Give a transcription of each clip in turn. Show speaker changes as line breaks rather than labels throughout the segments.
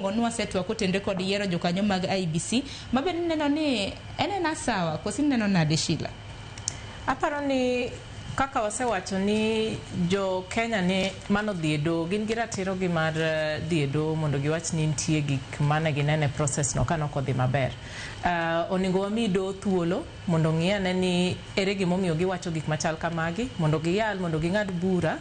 Nwasetwa kotenre kod yiero jokanyo mag IEBC ma bende ineno ni en ena sawa koso ineno nade Sheila?
Aparo ni kaka wasewacho ni jo Kenya ni manodhi e doho gin gi ratiro gi mar dhi e doho mondo giwach ni nitie gik mane gineno e process no kane ok odhi maber. Onego wami doho thuolo mondo ong'i ane ni ere gimomiyo giwacho gik machal kamagi mondo giyal mondo ging'ad bura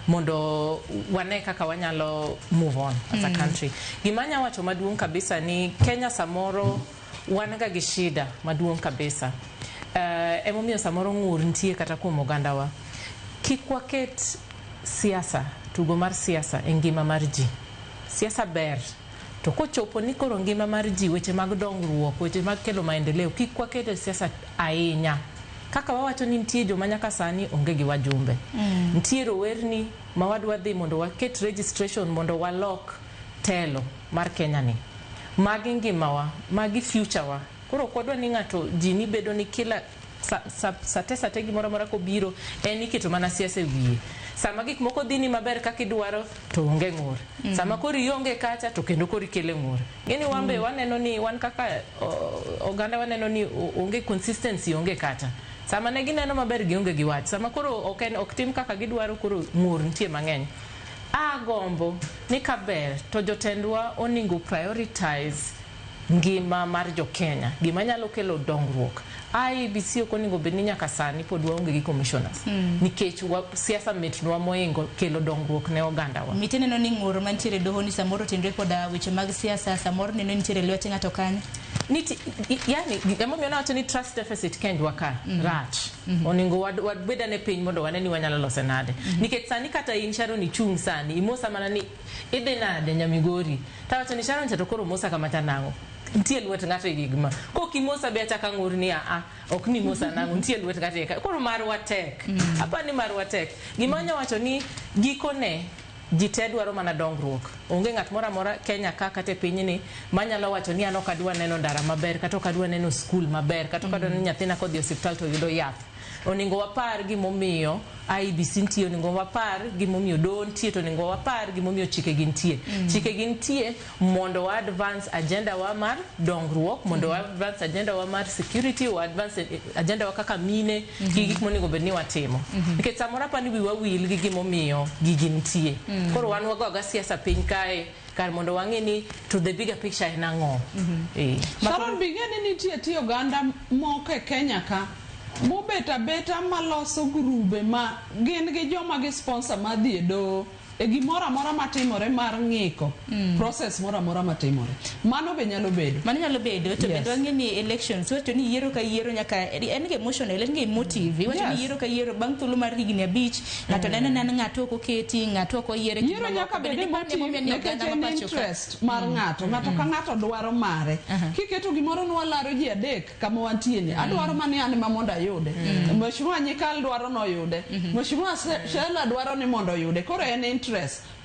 mondo wane kaka wanyalo move on as a country. Gima anya wacho maduong' kabisa ni Kenya samoro wan ga gi shida maduong' kabisa. Emomiyo samoro ng'ur nitie kata kuom ogandawa. Kik waket siasa, tugo mar siasa e ngima mar ji. Siasa ber, to kochopo ni koro ngima mar ji, weche mag dongruok, weche mag kelo maendeleo, kik waket e siasa ahinya. Kaka wawacho ni nitie joma nyaka sani onge gi wajumbe. Nitie rowerni ma wadwa dhi mondo waket registration mondo walok telo mar Kenya ni. Magi ngimawa, magi future wa. Koro ok wadwa ni ng'ato ji ni bedo ni kila sa, sa, sate sate gimoro amora kobiro en iketo mana siasa e wiye. Sama gik moko dhi ni maber kaka idwaro to onge ng'ur. Sama koro ionge kacha to kendo koro ikele ng'ur. Ng'eni wan be waneno ni wan kaka oganda waneno ni onge consistency onge kata. Sama ne gineno maber gionge gi wach. Sama koro ok en ok tim kaka gidwaro koro ng'ur nitie mang'eny. Agombo ni kaber to jotendwa onego prioritize ngima mar jo Kenya, gima nyalo kelo dongruok. IEBC ok onego bed ni nyaka sani pod waonge gi commissioners nikech siasa mitnwa moingo kelo dongruok ne ogandawa.
Mite neno ni ng'ur mantiere e doho ni samoro otenre koda weche mag siasa, samoro neno ni nitiere lwete ng'ato kanyo.
Niti, yani emomiyo nawacho ni trust deficit kendwa ka rach. Onego wabed ane piny mondo wane ni wanyalo lose nade. Nikech sani kata in Sharon ichung' sani, imosa mana ni idhi nade Nyamigori. Tawacho ni Sharon cha to koro mosa kama cha nang'o. Nitie lwet ng'ato e gigma. Kok imosa be achaka ng'ur ni a ok ni mosa nang'o, nitie lwet ng'ato e ka. Koro marwa tek. Apa ni marwa tek. Gima anya wacho ni gikone ji te dwaro mana dongruok. Onge ng'at moro amora Kenya ka kata e pinyni manyalo wacho ni an ok adwa neno ndara maber, kata ok adwa neno skul maber, kata ok adwa neno nyathina kodhi e osiptal to yudo yath. Onego wapar gimomiyo IEBC nitie, onego wapar gimomiyo doho nitie, to onego wapar gimomiyo chike gi nitie. Chike gi nitie mondo wa advance agenda wa mar dongruok, mondo wa advance agenda wa mar security, wa advance agenda wa kaka mine, gi gik monego bed ni watimo. Nikech samoro apani wiwa wil gi gimomiyo gigi nitie. Koro wan wago aga siasa piny kae, kar mondo wang'e ni to the bigger picture en ang'o.
Sharon be ing'e ni nitie tie oganda moko e Kenya ka mobet abeta maloso grube ma gin gi joma gi sponsor mar dhi e doho e gimoro amora matimore mar ng'iko process moro amora matimore. Mano be nyalo bedo.
Mano nyalo bedo to bende wang'e ni elections iwacho ni yiero ka yiero nyaka en ga emotional, en ga emotive. Iwacho ni yiero ka yiero bang' thuolo mar higni 5 ng'ato neno ni an ng'ato ok oketi, ng'ato ok oyier e
Yiero nyaka bed emotive nikech en interest mar ng'ato. Ng'ato ka ng'ato dwaro mare. Kiketo gimoro ni walaro ji adek kama wantie ni, adwaro mana ni an ema mondo ayude. Mheshimiwa Nyikal dwaro noyude. Mheshimiwa Shella dwaro ni mondo oyude. Koro en interest.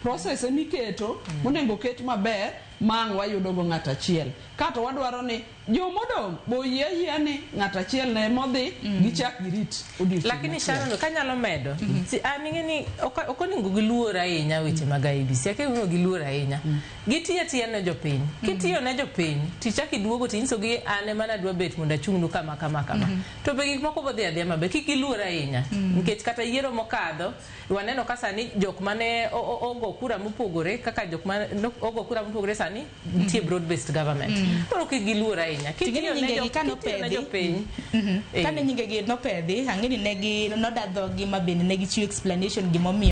Process emiketo monego oket maber ma ang' wayudo go ng'ato achiel. Kato wadwaro ni jomodong' bo oyie ayiea ni ng'ato achiel ne modhi gichak girit odiochieng'
Lakini
machielo.
Sharon, kanyalo medo, si, an ing'e ni ok onego giluor ahinya weche mag IEBC. Akia gimomiyo giluor ahinya. Gitiyo atiya ne jopiny. Kitiyo ne jopiny, tichak iduogo tinyisogi an ema nadwa bet mondo achung'nu kama kama kama. To be gik moko bodhi adhiya maber. Kik giluor ahinya. Nikech kata yiero mokadho, waneno ka sani jok mane ogo kura mopogore, kaka jok mane ogo kura mopogore sani nitie broad based government. Koro kik giluor ahinya.
Ting'eni
Kitiyo ne
nyingegi ka
kitiyo ne
nopedhi.
jopiny.
Kane nyingegi nopedhi, ang'e ni negi noda dhogi ma bende ne gichiwo explanation gimomiyo.